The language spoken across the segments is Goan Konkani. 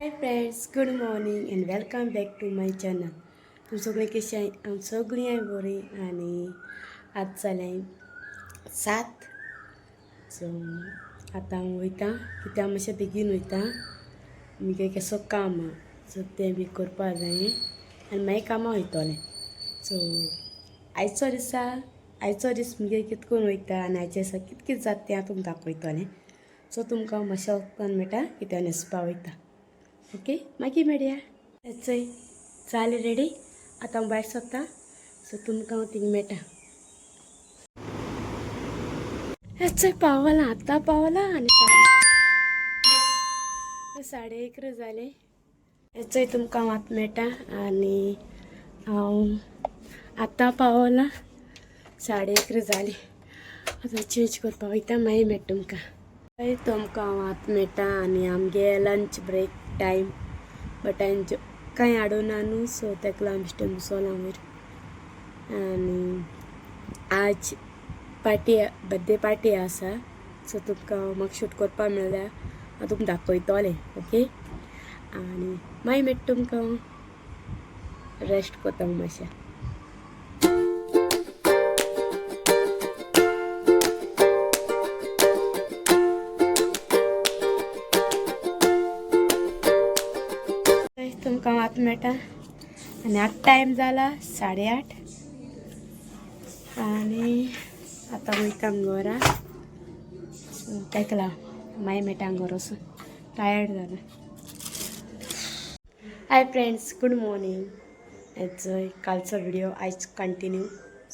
Hi friends, good morning and welcome back to my channel. तुम सगळीं कशी हांव सगळीं हांव बरी आनी आज जालें 7. सो आतां हांव वयता कित्याक मातशें बेगीन वयता, मुगे केसो काम आहा सो तें बी करपा जाय आनी मागीर कामां वयतलें. सो आयचो दिसा आयचो दीस मुगे कितें करून वयता आनी आयच्या दिसा कितें कितें जाता तें हांव तुमकां दाखयतलें. सो तुमकां मातशें वचपाक मेळटा कित्याक न्हेसपा वयता. ओके, मागीर मेळया. चय जालें रेडी, आतां हांव भायर सरता. सो तुमकां हांव थिंग मेळटा. चय पावलां, आतां पावलां आनी 11:30 जालें. चय तुमकां हांव आतां मेळटा आनी हांव आतां पावलां, 11:30 जालीं. आतां चेंज करपाक वयता, मागीर मेळटा तुमकां. तुमकां हांव आतां मेळटा आनी आमगे लंच ब्रेक टायम, बट हांवें कांय हाडूना न्हू, सो तेका लागून बेश्टें बसोलां वयर. आनी आज पार्टी, बर्थडे पार्टी आसा. सो तुमकां म्हाका शूट करपाक मेळ्ळ्यार हांव तुमकां दाखयतलें. ओके, आनी मागीर मेळटा तुमकां. रेस्ट करता मातशें. तुमकां आतां मेळटा आनी आतां टायम जाला 8:30 आनी आतां वयता घरा. सो तेका लागून मागीर मेळटा घर वचून, टायर्ड जाला. Hi friends, good morning. हेचो कालचो व्हिडिओ आयज कंटिन्यू,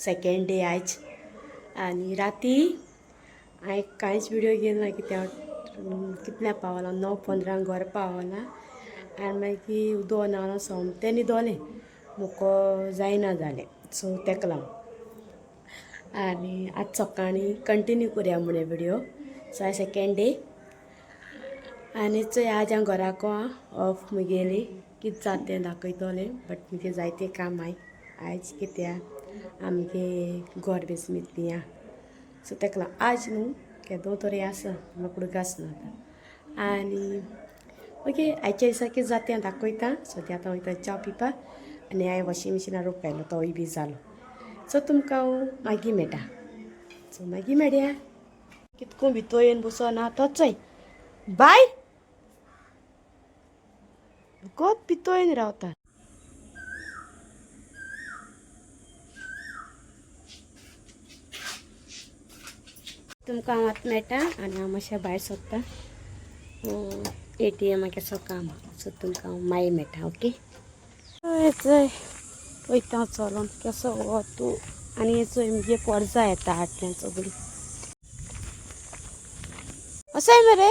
सेकेंड डे आयज. आनी राती हांवें कांयच व्हिडिओ घेवना कित्याक कितल्या पावलां 9:15 घर पावलां आनी मागीर उदक ना सोमतें न्हिदोलें, मुको जायना जालें. सो तेका लागून आनी आज सकाळीं कंटिन्यू करया म्हणून व्हिडिओ. सो आयज सेकेंड डे आनी चोय आज हांव घराको ऑफ मुगेली कितें जाता तें दाखयतलें. बट मुगे जायते काम आहाय आयज कित्याक आमगे घर बेसमीत बी आहा. सो तेका लागून आज न्हू केदो तरी आसा म्हाका उडगास ना आतां. आनी ओके, आयच्या दिसा कितें जाता तें दाखयता. सो तें आतां वयता च्या पिवपाक आनी हांवें वॉशींग मशिनार रोप घायलो तोय बी जालो. सो तुमकां हांव मागीर मेळटा. सो मागीर मेळया. कितको भितर येवन बसोना तो चोय बाय गोत भितर येवन रावता. तुमकां हांव आतां मेळटा आनी हांव मातशें भायर सोदता ATM केसो काम. सो तुमकां हांव मागीर मेळटा. ओके, चोय वयता चलोन केसो हो तूं. आनी चोय मुगे पोरजा येता हाटल्यान सगळीं असाय मरे.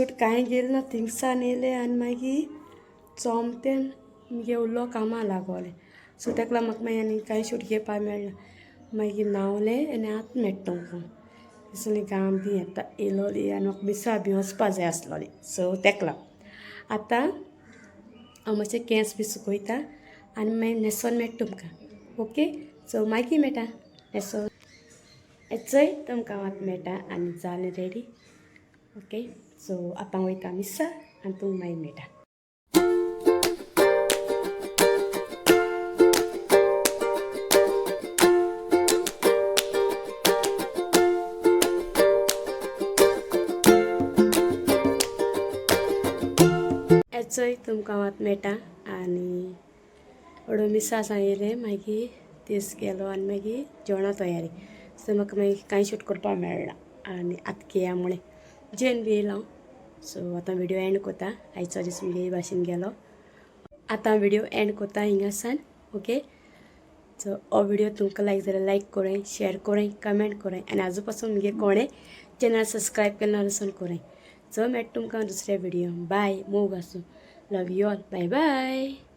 शूट कांय गेलें ना थिंगसान येयलें आनी मागीर चोमतें मुगे उरलो कामां लागोलें. सो तेका लागून म्हाका मागीर आनी कांय शूट घेवपाक मेळना. मागीर न्हांवलें आनी आतां मेळटा तुमकां. दिसली घाम बी येता येयलोली आनी म्हाका मिसा बी वचपा जाय आसलोली. सो तेका लागून आतां हांव मातशें केंस बी सुकयता आनी मागीर न्हेसोन मेळटा तुमकां. ओके, सो मागीर मेळटा न्हेसोन. चोय तुमकां आतां मेळटा आनी जालें रेडी. ओके, सो आतां वयता मिसा आनी तुमकां मागीर मेळटा. चोय तुमकां आतां मेळटा आनी हडू मिसा सांगिल्लें मागीर तीस गेलो आनी मागीर जेवणा तयारी. सो म्हाका मागीर कांय शूट करपाक मेळना आनी आतां किया मुळे जेवन बी येयला हांव. सो आतां व्हिडियो एंड करता. आयचो दीस मुगे भाशेन गेलो. आतां व्हिडियो एंड करता हिंगासान. ओके, सो हो व्हिडियो तुमकां लायक जाल्यार लायक करूं, शेअर करूं, कमेंट करूं आनी आजू पासून मुगे कोणें चॅनल सबस्क्रायब केलें ना जाल्यार करूं. सो मेळटा तुमकां दुसऱ्या व्हिडियो. बाय, मोग आसूं. Love you all. Bye bye.